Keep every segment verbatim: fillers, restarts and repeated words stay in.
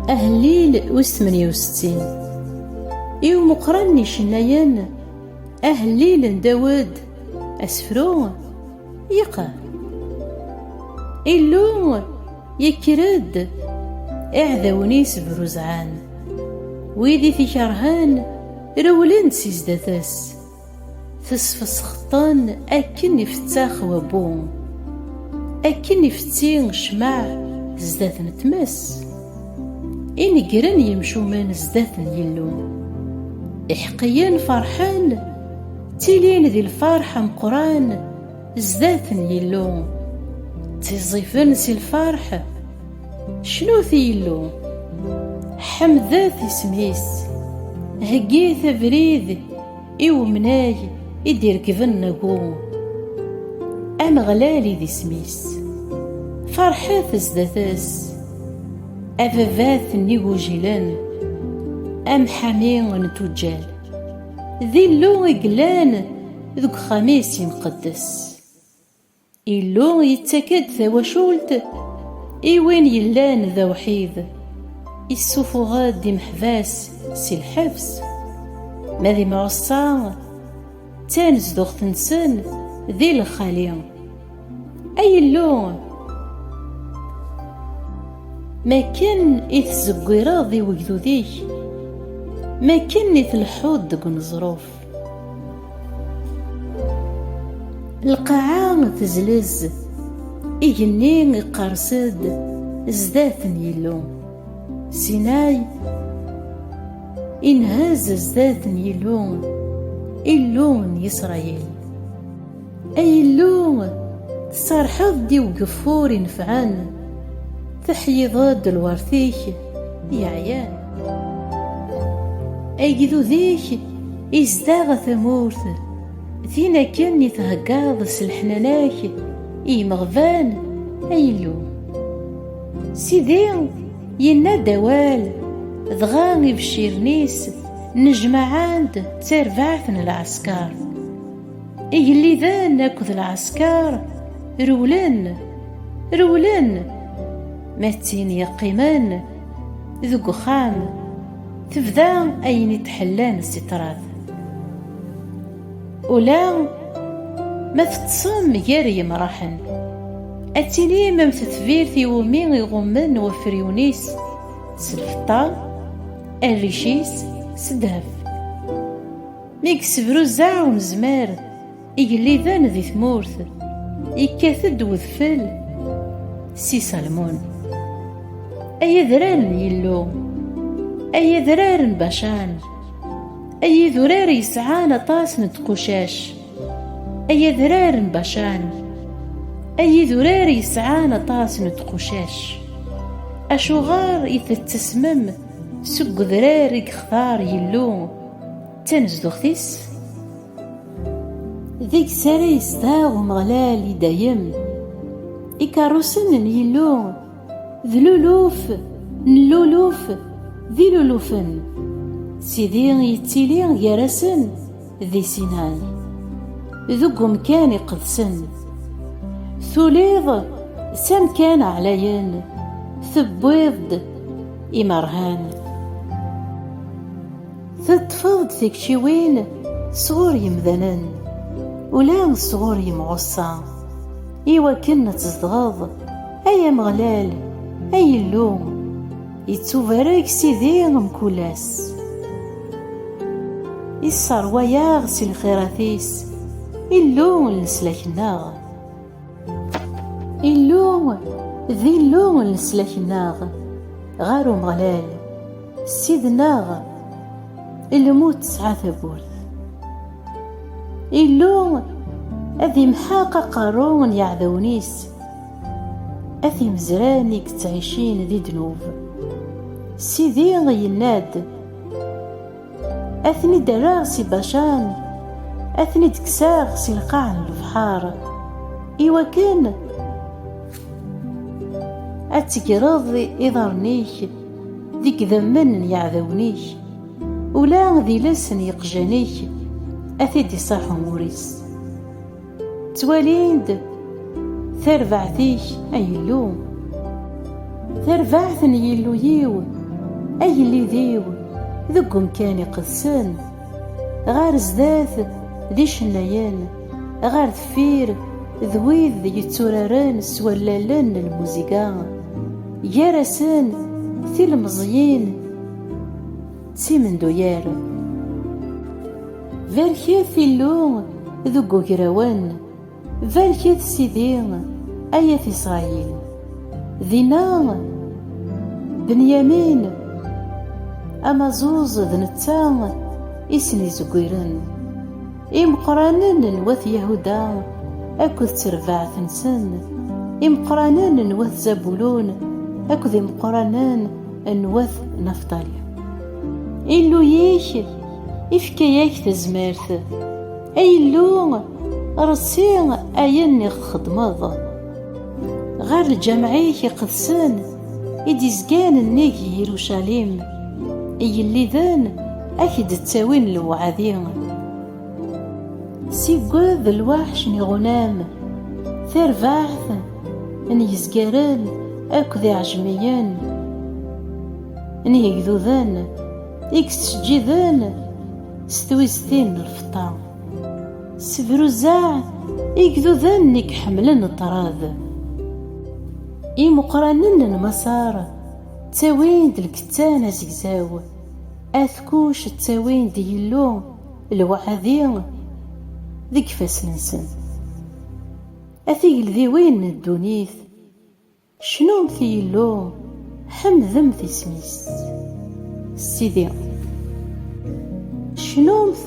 Ahellil wis tmenya u settin. I umeqqran n icennayen, ahellil n Dawed, asefru, yeqqar: Illu yekker-d, iɛdawen-is bruzzɛen, wid i t-ikerhen rewlen-d si zdat-s. Tesfesxeḍ-ten akken ifettax wabbu, akken ifetti ccmaɛ zdat n tmes. I negren yemcumen zdat n Yillu. Iḥeqqiyen ferḥen, ttilin di lferḥ ameqqran zdat n Yillu. Ttiẓẓifen si lferḥ. Cnut i Yillu, ḥemdet isem-is, heggit abrid i umnay i d-irekben nagu. Ameɣlal i d isem-is. Ferḥet zdat-s, a baba-tsen n igujilen, amḥami n tuǧǧal. D Illu i yellan deg uxxam-is imqeddes. Illu yettak-d tawacult i win yellan d awḥid, issufuɣ-d imeḥbas si lḥebs, ma d imɛuṣa d tanezduɣt-nsen di lxali. Ay Illu, makken i tezzeggireḍ i wegdud-ik, makken i tleḥḥuḍ deg uneẓruf. Lqaɛa tezlez, igenni iqqers-d zdat n Yillu. Sinay inhez zdat n Yillu, Illu n Yisṛayil. Ay Illu, tserrḥeḍ-d i ugeffur inefɛen, teḥyiḍ-d lwert-ik yeɛyan. Agdud-ik izdeɣ tamurt, tin akken i theggaḍ s leḥnana-k i yimeɣban, ay Illu. Sidi yenna-d awal, dɣa ibecciren-is nnejmaɛen-d d tarbaɛt n lɛesker. Igelliden akked lɛesker rewlen, rewlen, ma d tin yeqqimen deg uxxam, tebda ayen i d-ḥellan si ṭṭrad. Ula ma teṭṭsem gar yemraḥen, ad tilim am tetbirt iwumi iɣummen wafriwen-is s lfeṭṭa, arric-is s ddheb. Mi yessebruzzeɛ unezmar igelliden di tmurt, yekkat-d wedfel si Salmun. Ay adrar n Yillu, ay adrar n Bacan, ay idurar yesɛan aṭas n tqucac, ay adrar n Bacan, ay idurar yesɛan aṭas n tqucac, acuɣer i tettasmem seg udrar i yextar Yillu d tanezduɣt-is? Deg-s ara yezdeɣ Umeɣlal i dayem. Ikeṛṛusen n Yillu d luluf n luluf d ilulufen. Sidi yettili gar-asen di Sinay, deg umkan iqedsen. Tuliḍ s amkan ɛlayen, tewwiḍ-d imerhan. Teṭṭfeḍ-d tikciwin sɣur yemdanen, ula sɣur yimɣuṣṣa, iwakken ad tzedɣeḍ, ay Ameɣlal, ay Illu, yettubarek Sidi mkul ass. Isserwa-yaɣ si lxirat-is, Illu n leslak-nneɣ. Illu d Illu n leslak-nneɣ, ɣer Umeɣlal, Ssid-nneɣ, lmut tesɛa tawwurt. Illu ad imḥeq aqerru n yiɛdawen-is, at imezran i yettɛicin di ddnub. Sidi yenna-d, Ad ten-id-rreɣ si Bacan, ad ten-id-kkseɣ si lqaɛ n lebḥer, iwakken ad tegreḍ iḍarren-ik deg idammen n yiɛdawen-ik, ula d iles n yeqjan-ik ad t-id-iṣaḥ umur-is. Ttwalin-d Tarbaɛt-ik, ay Illu, tarbaɛt n Yillu-yiw, agellid-iw, deg umkan iqedsen, ɣer zdat d icennayen, ɣer deffir d wid yetturaren s wallalen n lmuziga, gar-asen tilemẓiyin d timenduyar. Barket Illu deg ugrawen, barket Sidi, ay at Isṛayil. Dinna, Benyamin amaẓuẓ d netta i sen-izeggiren. Imeqqranen n wat Yahuda akked terbaɛt-nsen, imeqqranen n wat Zabulun akked imeqqranen n wat Naftali. Illu-yik ifka-yak tazmert. Ay Illu, rsi ayen i ɣ-txedmeḍ. Ɣer lǧameɛ-ik iqedsen i d-izgan nnig Yirucalim, igelliden a k-d-ttawin lewɛadi. Sigged lwaḥc n iɣunam, tarbaɛt n yizgaren akked iɛejmiyen n yigduden i yettseǧǧiden s twiztin n lfeṭṭa. Sbruzzeɛ igduden i iḥemmlen ṭṭrad. Imeqqranen n Maṣer ttawin-d lkettan azegzaw, at kuc ttawin-d Yillu lewɛadi deg ifassen-nsen. A tigeldiwin n ddunit, cnumt i Yillu, ḥemdemt isem-is. Sidi, cnumt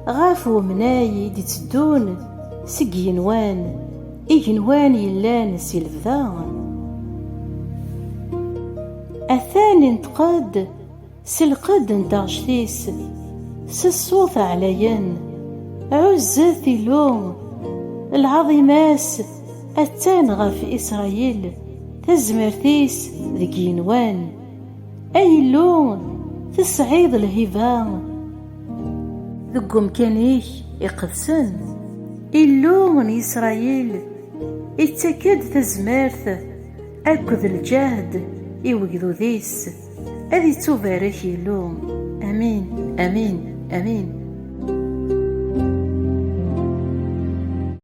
ɣef wemnay i d-itteddun seg yigenwan, igenwan yellan si lebda. Atan inṭeq-d s lqedd n taɣect-is, s ṣṣut ɛlayen. Ɛuzzet Illu, lɛaḍima-s attan ɣef Isṛayil, tazmert-is deg yigenwan. Ay Illu, tesɛiḍ lhiba deg umkan-ik iqedsen. Illu n Isṛayil ittak-d tazmert akked lǧehd i wegdud-is. Ad ittubarek Illu. Amin, amin, amin.